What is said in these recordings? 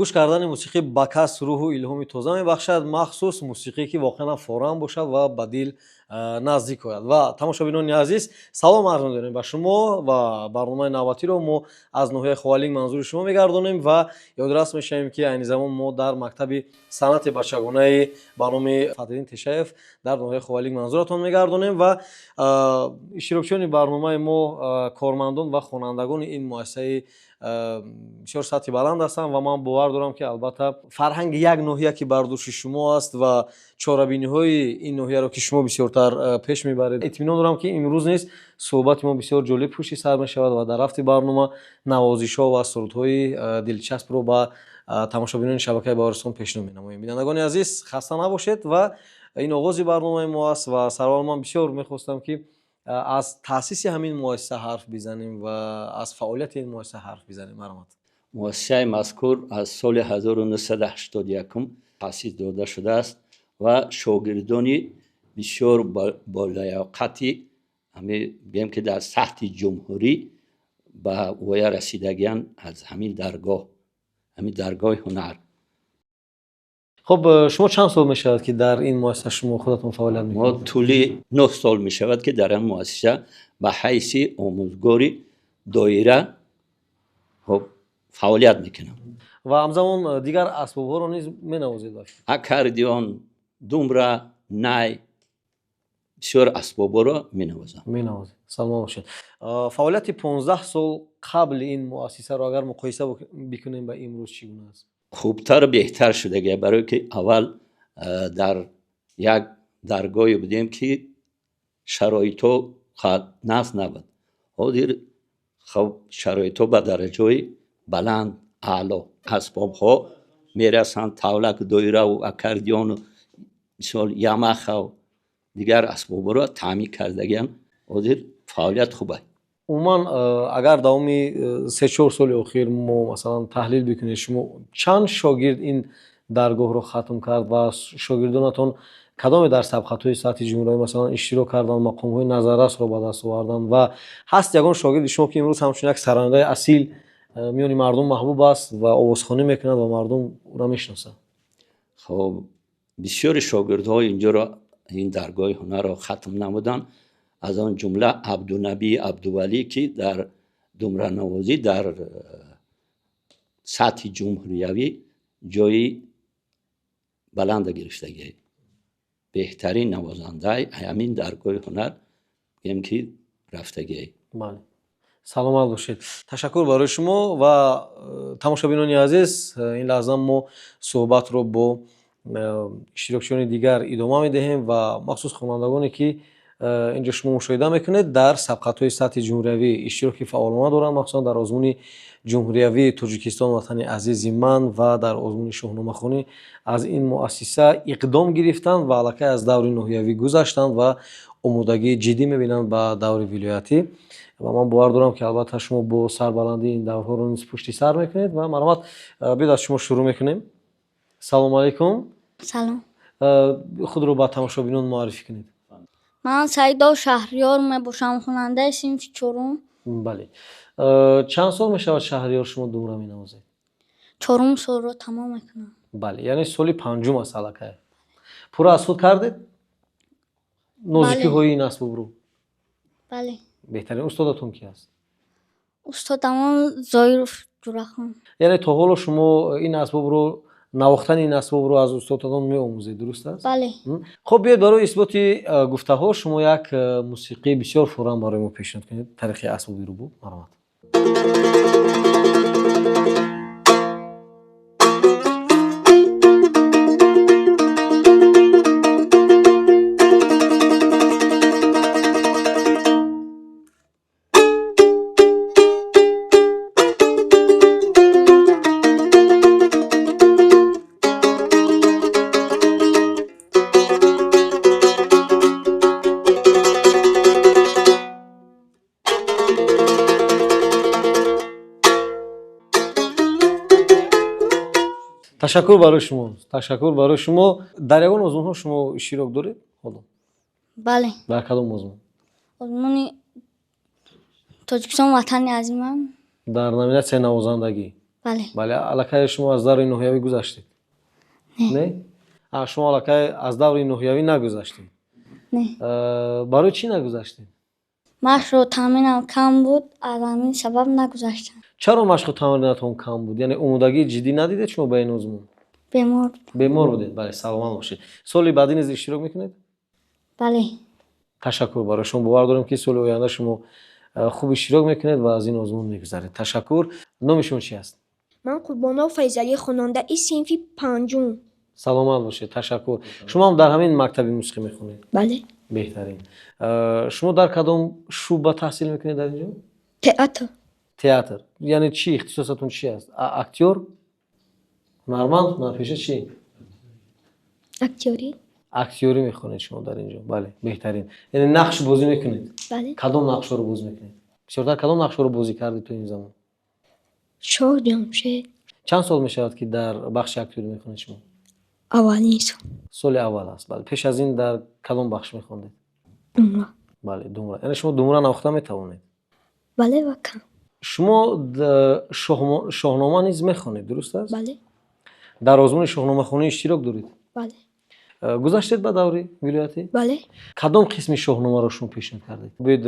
Гӯш кардани мусиқӣ ба кас рӯҳу илҳоми тоза мебахшад, махсус мусиқие, ки воқеан форам бошад ва ба дил наздик ояд. Ва тамошобинони азиз, салом арз медорем ба шумо ва барномаи навбатиро мо аз ноҳияи Ховалинг манзури шумо мегардонем ва ёдрас мешавем, ки айни замон мо дар мактаби санъати бачагонаи ба номи Фатриддин Тешаев дар ноҳияи Ховалинг манзуратон мегардонем ва иштирокчиёни барномаи мо кормандон ва хонандагони ин муассисаи бисёр сатҳи баланд ҳастанд ва ман бовар дорам, ки албатта фарҳанги як ноҳия, ки бар дӯши шумо аст, ва чорабиниҳои ин ноҳияро, ки шумо бисёртар пеш мебаред, итминон дорам, ки имрӯз низ суҳбати мо бисёр ҷолиб пушти сар мешавад ва дар рафти барнома навозишҳо ва сурудҳои дилчаспро ба тамошобинони шабакаи Баҳористон пешниҳод менамоем. Бинандагони азиз, хаста набошед ва ин оғози барномаи мо аст. Ва сараввал ман бисёр мехостам, ки аз таъсиси ҳамин муассиса ҳарф бизанем ва аз фаъолияти ин муассиса ҳарф бизанем. Марҳамат. Муассисаи мазкур аз соли 1981 таъсис дода шудааст ва шогирдони бисёр болаёқати, гӯем, ки дар сатҳи ҷумҳурӣ ба воя расидагианд аз ҳамин даргоҳ, ҳамин даргоҳи ҳунар. Хуб, шумо чанд сол мешавад, ки дар ин муассиса шумо худатон фаъолият мо мекунед? Тӯли 9 сол мешавад, ки дар ин муассиса ба ҳайси омӯзгори доира, хуб, фаъолият мекунам. Ва ҳамзамон дигар асбобҳоро низ менавозед, ба фикр? Аккордеон, думра, най, бисёр асбобҳоро менавозам. Менавозед, саломат бошед. Фаъолияти 15 сол қабли ин муассисаро агар муқоиса бикунем ба имрӯз, чӣ гуна аст? Хубтару беҳтар шудагия, барое ки аввал дар як даргоҳе будем, ки шароитҳо нағз набуд. Ҳозир, хуб, шароитҳо ба дараҷаи баланд, аъло, асбобҳо мерасанд, тавлак, доираву аккордеону, мисол, ямахав, дигар асбобҳоро таъмин кардагиам. Ҳозир фаъолият хуб аст. Умуман, агар давоми 3-4 соли охир мо, масалан, таҳлил бикунем, шумо чанд шогирд ин даргоҳро хатм кард ва шогирдонатон кадоме дар сабқатҳои сатҳи ҷумҳуриявӣ, масалан, иштирок карданд, мақомҳои назаррасро ба даст оварданд? Ва ҳаст ягон шогирди шумо, ки имрӯз ҳамчун як сарояндаи асил миёни мардум маҳбуб аст ва овозхонӣ мекунад ва мардум ӯро мешиносанд? Хуб, бисёри шогирдҳо инҷоро, ин даргоҳи ҳунарро хатм намуданд. Аз он ҷумла Абдунабӣ Абдувалӣ, ки дар думранавозӣ дар сатҳи ҷумҳуриявӣ ҷои баланда гирифтагӣ, беҳтарин навозандаи ҳамин даргоҳи ҳунар, гӯем, ки рафтагӣ. Бале, саломат бошед, ташаккур барои шумо. Ва тамошобинони азиз, ин лаҳза мо суҳбатро бо иштирокчиёни дигар идома медиҳем ва махсус хонандагоне, ки инҷо шумо мушоҳида мекунед, дар сабқатҳои сатҳи ҷумҳуриявӣ иштироки фаъолона доранд, махсусан дар озмуни ҷумҳуриявии «Тоҷикистон ватани азизи ман» ва дар озмуни шоҳномахонӣ аз ин муассиса иқдом гирифтанд ва аллакай аз даври ноҳиявӣ гузаштанд ва омодагии ҷиддӣ мебинанд ба даври вилоятӣ. Ва ман бовар дорам, ки албатта шумо бо сарбаландӣ ин даврҳоро низ пушти сар мекунед. Ва марҳамат, биёд, аз шумо шурӯъ мекунем. Салому алайкум. Салом. Худро ба тамошобинон муаррифӣ кунед. Ман Саидов Шаҳриёр мебошам, хонандаи синфи чорум. Бале, чанд сол мешавад, Шаҳриёр, шумо думра менавозед? Чорум солро тамом мекунам. Бале, яъне соли панҷум аст. Аллакай пурра аз худ кардед нозукиҳои ин асбобро? Бале. Беҳтарин. Устодатон ки аст? Устодамон Зоиров Ҷурахон. Яъне то ҳоло шумо ин асбобро, навохтани ин асбобро аз устодатон меомӯзед, дуруст аст? Бале. Хуб, биёед, барои исботи гуфтаҳо шумо як мусиқии бисёр форам барои мо пешниҳод кунед тариқи асбоби рубоб. Марҳамат. Ташаккур барои шумо, ташаккур барои шумо. Дар ягон озмунҳо шумо иштирок доред ҳоло? Бале. Дар кадом озмун? Озмуни «Тоҷикистон ватани азимам». Дар номинатсияи навозандагӣ? Бале. Бале, аллакай шумо аз даври ноҳиявӣ гузаштед? Не, шумо аллакай аз даври ноҳиявӣ нагузаштед? Не. Барои чӣ нагузаштед? Машқу тамринам кам буд, аз ҳамин сабаб нагузаштам. Чаро машқу тамринатон кам буд? Яъне омодагии ҷиддӣ надидед шумо ба ин озмун? Бемор будам. Бемор будед. Бале, саломат бошед. Соли баъдӣ низ иштирок мекунед? Бале. Ташаккур барои шумо. Бовар дорем, ки соли оянда шумо хуб иштирок мекунед ва аз ин озмун мегузаред. Ташаккур. Номи шумо чи аст? Ман Қурбонов Файзалӣ, хонандаи синфи панҷум. Саломат бошед, ташаккур. Шумо ҳам дар ҳамин мактаби мусиқӣ мехонед? Бале. Беҳтарин. Шумо дар кадом шӯъба таҳсил мекунед дар ин ҷо? Театр. Театр яъне чӣ? Ихтисосатон чи аст? Актёр, ҳунарманд, ҳунарпеша, чӣ? Актёрӣ. Актёрӣ мехонед шумо дар ин ҷо. Бале, беҳтарин. Яъне нақш бозӣ мекунед? Бале. Кадом нақшҳоро бозӣ мекунед бисёртар? Кадом нақшҳоро бозӣ кардед то ин замон? Шоҳ Ҷамшед. Чанд сол мешавад, ки дар бахши актёрӣ мехонед шумо? Аввалин сол. Соли аввал аст, бале. Пеш аз ин дар кадом бахш мехондед? Думра. Бале, думра. Яъне шумо думра навохта метавонед? Бале, ва кам. Шумо Шоҳнома низ мехонед, дуруст аст? Бале. Дар озмуни шоҳномахонӣ иштирок доред? Бале. Гузаштед ба даври вилоятӣ? Бале. Кадом қисми Шоҳномаро шумо пешниҳод кардед? Биёед,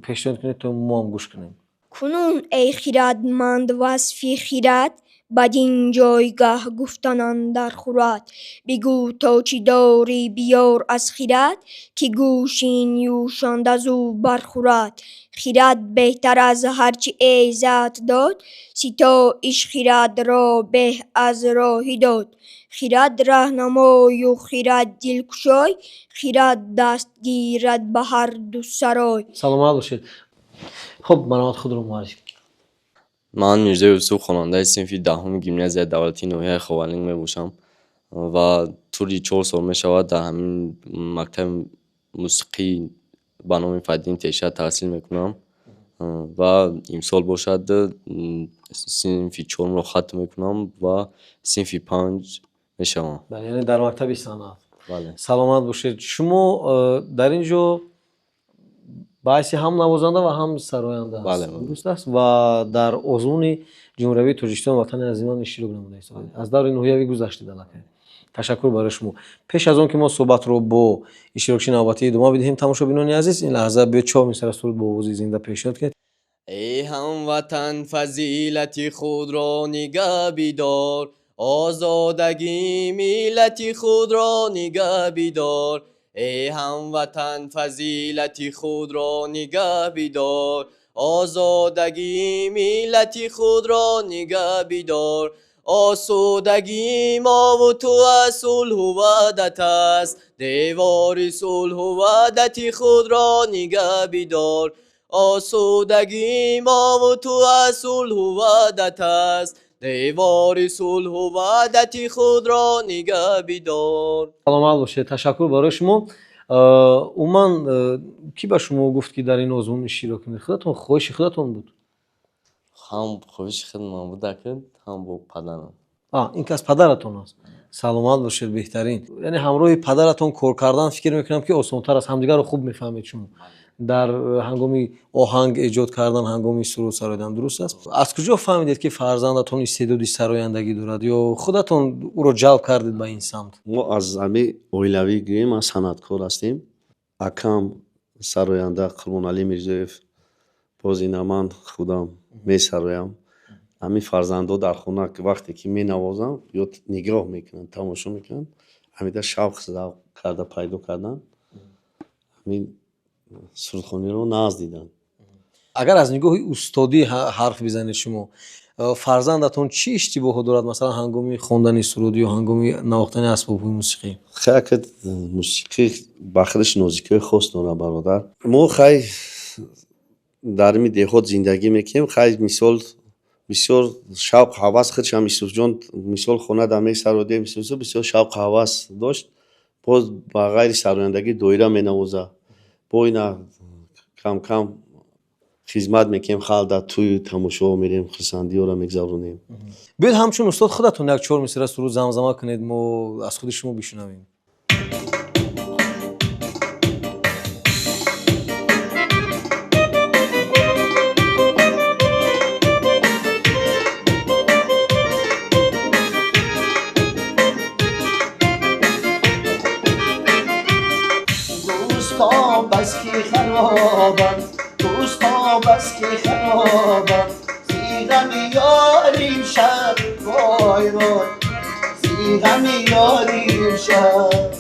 пешниҳод кунед, то мо ҳам гӯш кунем. Кунун, эй хирадманд, васфи хирад бадин ҷойгаҳ гуфтан андар хӯрад. Бигӯ, то чӣ дорӣ, биёр аз хирад, ки гӯши нӯшанда зу бархӯрад. Хирад беҳтар аз ҳарчи эзад дод, ситоиш хирадро беҳ аз роҳӣ дод. Хирад раҳнамою хирад дилкушой, хирад дастгирад ба ҳарду сарой. Саломат бошед. Хуб, марҳамат, худро муаррифӣ. Ман Мирзои Юсуф, хонандаи синфи 10-уми гимназияи давлатии ноҳияи Ховалинг мебошам ва тӯли 4 сол мешавад, дар ҳамин мактаби мусиқӣ ба номи Файзиддин Теша таҳсил мекунам ва имсол бошад, синфи чорумро хатм мекунам ва синфи панҷ мешавам. Яъне дар мактаби санъат? Бале. Саломат бошед. Шумо дар ин ҷо ба ҳайси ҳам навозанда ва ҳам сароянда Бале. аст, дуруст аст? Ва дар озмуни ҷумҳуриявии Тоҷикистон «Ватани азимам» иштирок намуда истодаед. Аз даври ноҳиявӣ гузаштед аллакай. Ташаккур барои шумо. Пеш аз он ки мо суҳбатро бо иштирокчии навбатӣ идома бидиҳем, тамошобинони азиз, ин лаҳза биёед, чор мисра суруд бо овози зинда пешниҳод кунед. Эй ҳамватан, фазилати худро нигаҳ бидор, озодагии миллати худро нигаҳ бидор. Эй ҳамватан, фазилати худро нигаҳ бидор, озодагии миллати худро нигаҳ бидор. Осудагии мову ту аз сулҳу ваҳдат аст, девори сулҳу ваҳдати худро нигаҳ бидор. Осудагии мову ту аз сулҳу ваҳдат аст, девори сулҳу ваҳдати худро нигаҳ бидор. Саломат бошед, ташаккур барои шумо. Умуман, кӣ ба шумо гуфт, ки дар ин озмун иштирок кунед? Худатон, хоҳиши худатон буд? Ҳам хоҳиши худман буда, ки ҳам бо падарам. Ин кас падаратон аст. Саломат бошед, беҳтарин. Яъне ҳамроҳи падаратон кор кардан, фикр мекунам, ки осонтар аст. Ҳамдигарро хуб мефаҳмед шумо дар ҳангоми оҳанг эҷод кардан, ҳангоми суруд сароидан, дуруст аст? Аз куҷо фаҳмидед, ки фарзандатон истеъдоди сарояндагӣ дорад, ё худатон ӯро ҷалб кардед ба ин самт? Мо аз ҳамин оилавӣ гӯем, аз санъаткор ҳастем. Акам сароянда Қурбоналӣ Мирзоев, боз ина ман худам месароям. Ҳамин фарзандҳо дар хона вақте ки менавозам ё нигоҳ мекунанд, тамошо мекунанд, ҳамида шавқ завқ карда пайдо кардан, ҳамин сурудхониро нағз диданд. Агар аз нигоҳи устодӣ ҳарф бизанед шумо, фарзандатон чӣ иштибоҳо дорад, масалан, ҳангоми хондани суруд ё ҳангоми навохтани асбобҳои мусиқӣ? Хай, мусиқӣ ба худаш нозикиҳои хос дорад, бародар. Мо, хай, дар ими деҳот зиндагӣ мекунем. Хай, мисол, бисёр шавқ ҳавас худшам Юсуфҷон, мисол, хона дар месародем, бисёр шавқ ҳавас дошт. Боз ба ғайри сарояндагӣ доира менавозад. Бо ина кам-кам хизмат мекунем, халқ дар тӯю тамошоҳо мерем, хурсандиҳоро мегузаронем. Биёед, ҳамчун устод худатон як чор мисра суруд замзама кунед, мо аз худи шумо бишунавем. جنابم زی غم یاریم شب وای وای زی غم یاریم شب.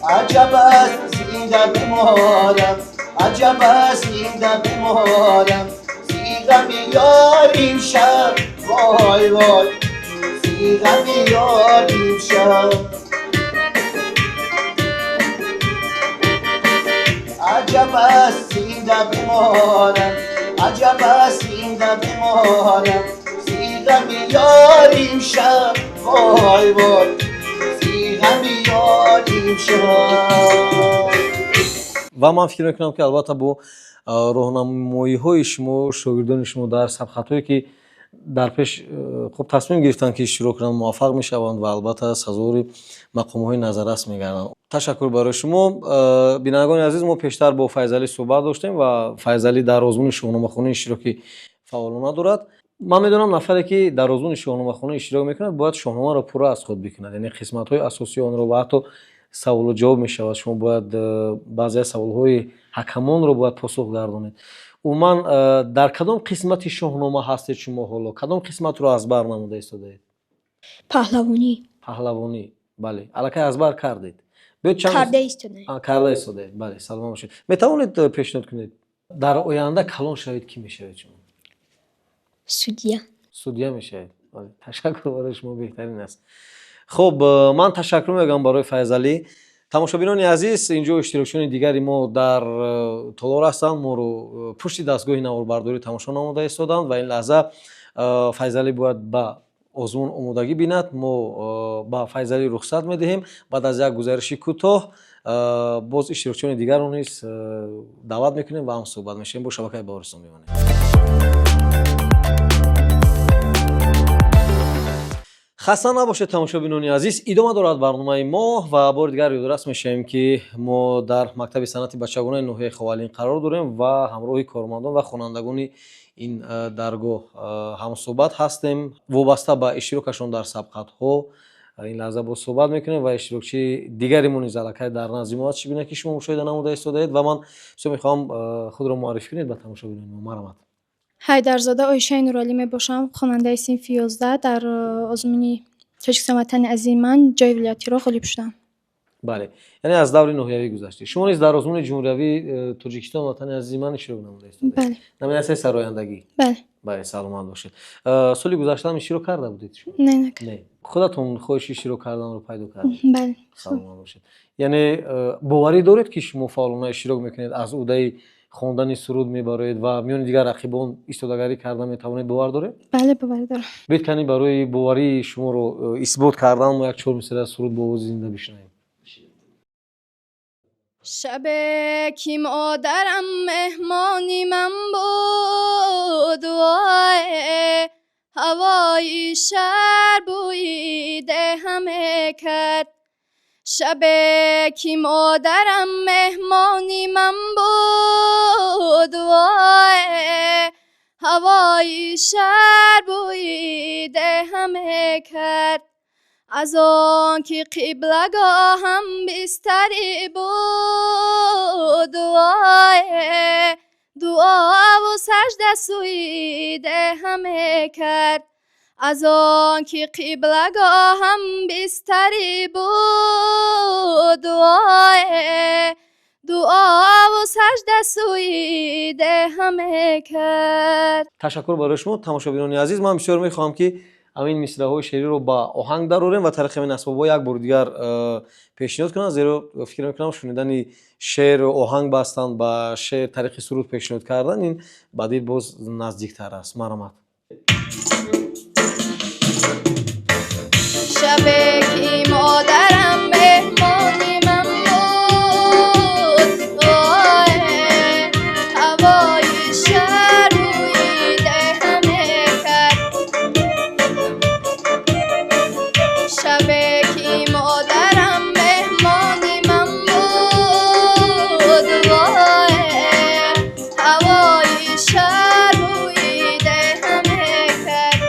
عجب است زنده بمانم، عجب است زنده بمانم زی غم یاریم شب وای وای زی غم یاریم شب. عجب است زنده بمانم، عجب است زنده بمانم زی غم یاریم شب وای وای زی غم یاریم شب. Ва ман фикр мекунам, ки албатта бо роҳнамоиҳои шумо шогирдони шумо дар сабқатҳое, ки дар пеш хуб тасмим гирифтанд, ки иштирок кунанд, муваффақ мешаванд ва албатта сазовори мақомҳои назаррас мегарданд. Ташаккур барои шумо. Бинандагони азиз, мо пештар бо Файзалӣ суҳбат доштем ва Файзалӣ дар озмуни шоҳномахонӣ иштироки фаъолона дорад. Ман медонам, нафаре, ки дар озмуни шоҳномахонӣ иштирок мекунад, бояд шоҳномаро пурра аз худ бикунад, яъне қисматҳои асосии онро, ва ҳатто саволу ҷавоб мешавад, шумо бояд баъзе аз саволҳои ҳакамонро бояд посух гардонед. Умуман, дар кадом қисмати шоҳнома ҳастед шумо ҳоло? Кадом қисматро аз бар намуда истодаед? Паҳлавонӣ. Паҳлавонӣ, бале, аллакай аз бар кардед. Биёед чанд Карда истодаем. Карда истодаед, бале, саломат бошед. Метавонед пешниҳод кунед, дар оянда калон шавед, кӣ мешавед шумо? Судья. Судья мешавед, бале. Ташаккур барои шумо, беҳтарин аст. Хуб, ман ташаккур мегӯям барои Файзалӣ. Тамошобинони азиз, инҷо иштирокчиёни дигари мо дар толор ҳастанд, моро пушти дастгоҳи наворбардорӣ тамошо намуда истоданд ва ин лаҳза Файзалӣ бояд ба озмун омодагӣ бинад. Мо ба Файзалӣ рухсат медиҳем. Баъд аз як гузариши кӯтоҳ боз иштирокчиёни дигарро низ даъват мекунем ва ҳам суҳбат мешавем. Бо шабакаи Баҳористон мемонем. Хаста набошед, тамошобинони азиз, идома дорад барномаи мо ва бори дигар ёдрас мешавем, ки мо дар мактаби санъати бачагонаи ноҳияи Ховалинг қарор дорем ва ҳамроҳи кормандон ва хонандагони ин даргоҳ ҳамсӯҳбат ҳастем. Вобаста ба иштирокашон дар сабқатҳо ин лаҳза боз суҳбат мекунем ва иштирокчии дигари мо низ аллакай дар назди мо аст, чӣ гуна ки шумо мушоҳида намуда истодаед. Ва ман бисёр мехоҳам, худро муаррифӣ кунед ба тамошобинони мо, марҳамат. Ҳайдарзода Оишаи Нуралӣ мебошам, хонандаи синфи 11. Дар озмуни Тоҷикистон Ватани азизи ман ҷои вилоятиро ғолиб шудам. Бале, яъне аз даври ноҳиявӣ гузаштед. Шумо низ дар озмуни ҷумҳуриявии Тоҷикистон Ватани азизи ман иштирок намуда истодаед? Бале. Номинатсияи сарояндагӣ? Бале. Бале, саломат бошед. Соли гузаштаам иштирок карда будед шумо? Не, накард. Не, худатон хоҳиши иштирок карданро пайдо кардед? Бале. Саломат бошед. Яъне боварӣ доред, ки шумо фаъолона иштирок мекунед, аз уҳдаи хондани суруд мебароед ва миёни дигар рақибон истодагарӣ карда метавонед? Бовар доред? Бале, боварӣ дорам. Биёед, кани барои боварии шуморо исбот кардан мо як чор мисра суруд бо овози зинда бишунавем. Шабе ки модарам меҳмони ман буд, вой, ҳавои шаҳр бӯи деҳа мекард. Шабе ки модарам меҳмони ман буд, вой, ҳавои шаҳр бӯи деҳа мекард. Аз он ки қиблагоҳам бистарӣ буд, вой, дуову сажда сӯи деҳа мекард. Аз он ки қиблагоҳам бистарӣ буд, вой, дуову сажда сӯи деҳа мекард. Ташаккур барои шумо. Тамошобинони азиз, ман бисёр мехоҳам, ки ҳамин мисраҳои шеъриро ба оҳанг дарорем ва тариқи ҳамин асбобҳо як бори дигар пешниҳод кунам, зеро фикр мекунам, шунидани шеъру оҳанг бастан ба шеър тариқи суруд пешниҳод кардан ин ба дил боз наздиктар аст. Марҳамат. Шабе ки модарам меҳмони ман буд, вой, ҳавои шаҳр бӯи деҳа мекард. Шабе ки модарам меҳмони ман буд, вой, ҳавои шаҳр бӯи деҳа мекард.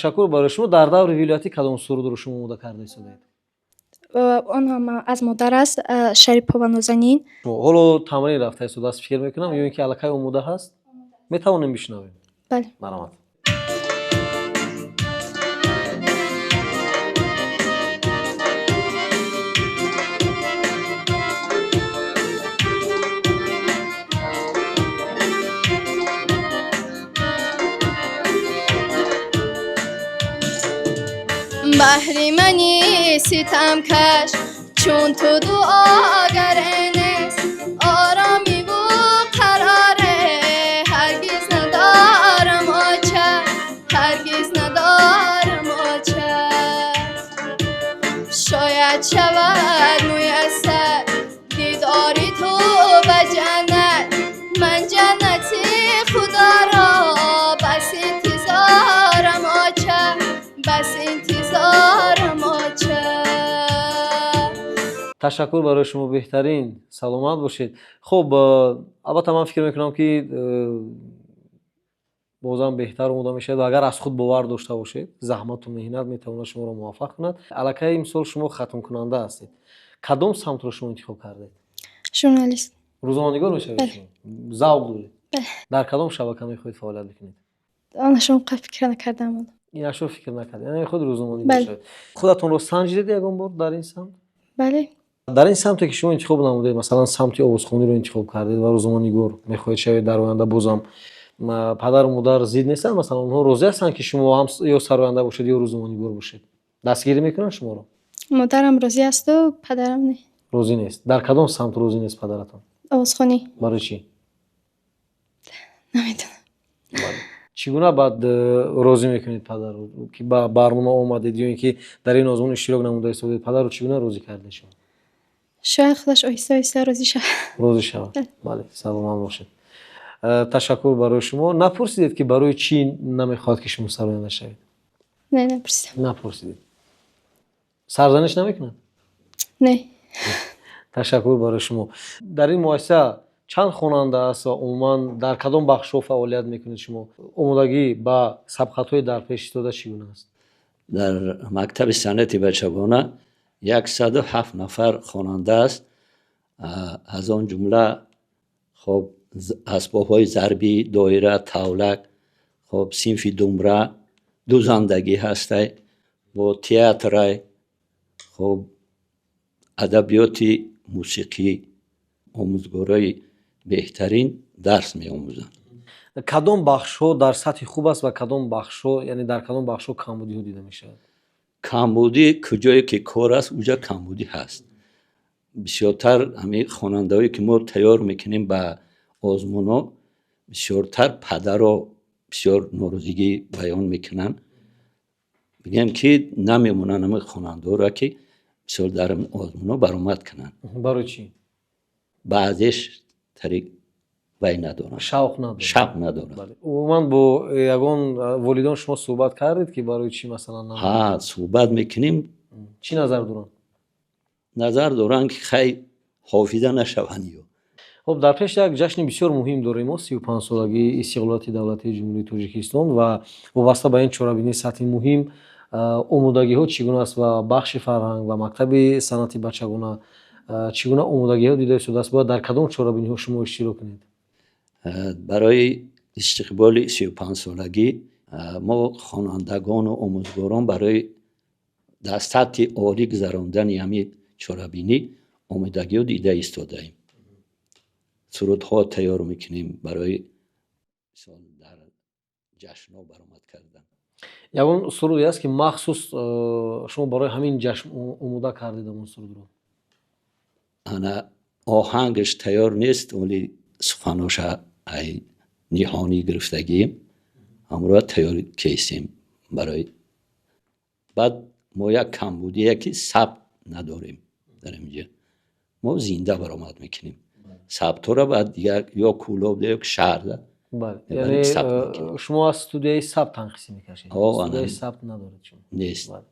Ташаккур барои шумо. Дар даври вилоятӣ кадом сурудро шумо омода карда истодаед? Он ҳам аз модар аст, Шарипова Нозанин. Ҳоло тамрин рафта истодааст, фикр мекунам, ё ин ки аллакай омода ҳаст? Метавонем бишнавем? Бале. Марҳамат. Баҳри мани ситамкаш чун ту дуогар нест, оромиву қароре ҳаргиз надорам оча, ҳаргиз надорам оча. Шояд шавад муяссар дидори ту ба ҷаннат, ман ҷаннати худоро бас интизорам оча, бас интизорам оча. Ташаккур барои шумо, беҳтарин, саломат бошед. Хуб, албатта ман фикр мекунам, ки бозам беҳтар омода мешавед ва агар аз худ бовар дошта бошед, заҳмату меҳнат метавонад шуморо муваффақ кунад. Аллакай имсол шумо хатмкунанда ҳастед. Кадом самтро шумо интихоб кардед? Журналист. Рӯзноманигор мешавед? Бале. Шумо завқ доред? Бале. Дар кадом шабака мехоҳед фаъолият бикунед? Онашон қабл фикр накардам. Инашро фикр накардед, яъне худ рӯзноманигор Бале. шавед. Худатонро санҷидед ягон бор дар ин самт? Бале. Дар ин самте ки шумо интихоб намудед, масалан самти овозхониро интихоб кардед ва рӯзноманигор мехоҳед шавед дар оянда, бозам падару модар зид нестанд? Масалан, онҳо розӣ ҳастанд, ки шумо ҳам ё сароянда бошед, ё рӯзноманигор бошед? Дастгирӣ мекунанд шуморо? Модарам розӣ асту падарам не. Розӣ нест. Дар кадом самт розӣ нест падаратон? Овозхонӣ. Барои чӣ? Намедонам. Чӣ гуна баъд розӣ мекунед падарро, ки ба барнома омадед ё ин ки дар ин озмун иштирок намуда истодед? Падарро чӣ гуна розӣ кардед шумо? Шояд худаш оҳиста оҳиста розӣ шавад. Розӣ шавад. Бале. Бале, саломат бошед. Ташаккур барои шумо. Напурсидед, ки барои чӣ намехоҳад, ки шумо сароянда шавед? Не, напурсидам. Напурсидед. Сарзаниш намекунад? Не. Ташаккур барои шумо. Дар ин муассиса чанд хонанда аст ва умуман дар кадом бахшҳо фаъолият мекунед шумо? Омодагӣ ба сабқатҳои дар пеш истода чӣ гуна аст? Дар мактаби санъати бачагона 107 нафар хонанда аст. Аз он ҷумла, хоб, асбобҳои зарбӣ, доира, тавлак, хоб, синфи думра, дузандагӣ ҳастай, бо театрай, хоб, адабиёти мусиқӣ, омӯзгорои беҳтарин дарс меомӯзанд. Кадом бахшҳо дар сатҳи хуб аст ва кадом бахшҳо, яъне дар кадом бахшҳо камбудиҳо дида мешавад? Камбудӣ куҷое ки кор аст, уҷа камбудӣ ҳаст. Бисёртар ҳамин хонандаҳое ки мо тайёр мекунем ба озмунҳо, бисёртар падаро бисёр норозигӣ баён мекунанд, мегӯям ки намемонанд ҳамин хонандаҳоро, ки бисёр дар озмунҳо баромад кунанд. Барои чӣ? Баъзеш тариқ вай надоранд. Шавқ надоранд. Шавқ надоранд. Бале. Умуман бо ягон волидон шумо суҳбат кардед, ки барои чӣ масалан Ҳа, суҳбат мекунем. Чӣ назар доранд? Назар доранд, ки хай, ҳофиза нашаванд ё. Хуб, дар пеш як ҷашни бисёр муҳим дорем мо, 35-солагии истиқлолияти давлатии Ҷумҳурии Тоҷикистон, ва вобаста ба ин чорабинии сатҳи муҳим омодагиҳо чӣ гуна аст ва бахши фарҳанг ва мактаби санъати бачагона чӣ гуна омодагиҳо дида истодааст? Бояд дар кадом чорабиниҳо шумо иштирок кунед? Барои истиқболи 35-солагӣ мо хонандагону омӯзгорон барои дар сатҳи олӣ гузарондани ҳамин чорабинӣ омодагиҳо дида истодаем. Сурудҳо тайёр мекунем барои мисол дар ҷашнҳо баромад кардан. Ягон суруде аст, ки махсус шумо барои ҳамин ҷашн омода кардед ҳамон сурудро? Ана, оҳангаш тайёр нест, вале суханоша ай ниҳонӣ гирифтагием, ҳамроҳ тайёр кестем барои. Баъд мо як камбудие, ки сабт надорем дар инҷа. Мо зинда баромад мекунем. Сабтҳоро баъд дигар ё Кӯлоб ё шаҳрда Бале. мебарем, Яъне сабт мекунем. шумо аз студияи сабт танқисӣ мекашед? О, студияи ана. сабт надоред шумо? Нест. Бале.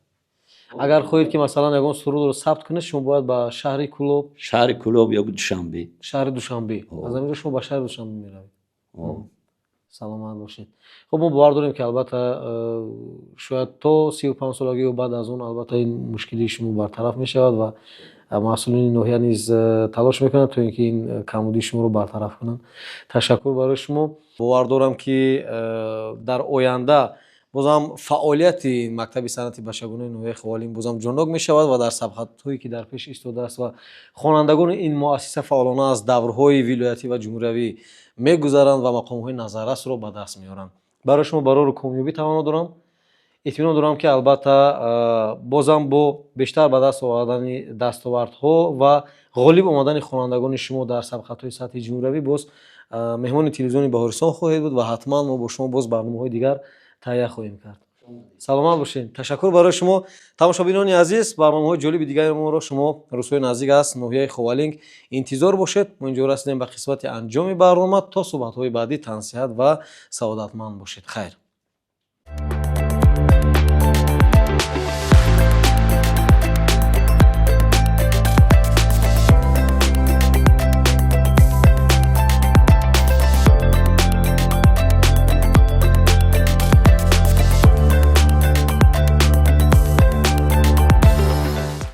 Агар хоҳед, ки масалан ягон сурудро сабт кунед, шумо бояд ба шаҳри Кӯлоб? Шаҳри Кӯлоб ё Душанбе. Шаҳри Душанбе. О. Аз ҳамин ҷо шумо ба шаҳри Душанбе меравед. О. Саломат бошед. Хуб, мо бовар дорем, ки албатта шояд то 35-солагӣ ё баъд аз он албатта ин мушкилии шумо бартараф мешавад ва масъулини ноҳия низ талош мекунанд, то ин ки ин камбудии шуморо бартараф кунанд. Ташаккур барои шумо. Бовар дорам, ки дар оянда бозам фаъолияти мактаби санъати бачагонаи ноҳияи Ховалинг бозам ҷоннок мешавад ва дар сабқатҳое, ки дар пеш истодааст, ва хонандагони ин муассиса фаъолона аз даврҳои вилоятӣ ва ҷумҳуриявӣ мегузаранд ва мақомҳои назаррасро ба даст меоранд. Барои шумо барору комёбӣ таманно дорам. Итминон дорам, ки албатта бозам бо бештар ба даст овардани дастовардҳо ва ғолиб омадани хонандагони шумо дар сабқатҳои сатҳи ҷумҳуриявӣ боз меҳмони телевизиони Баҳористон хоҳед буд ва ҳатман мо бо шумо боз барномаҳои дигар таҳия хоҳем кард. Саломат бошед, ташаккур барои шумо. Тамошобинони азиз, барномаҳои ҷолиби дигари моро шумо рӯзҳои наздик аз ноҳияи Ховалинг интизор бошед. Мо инҷо расидем ба қисмати анҷоми барнома. То суҳбатҳои баъдӣ тансиҳат ва саодатманд бошед. Хайр.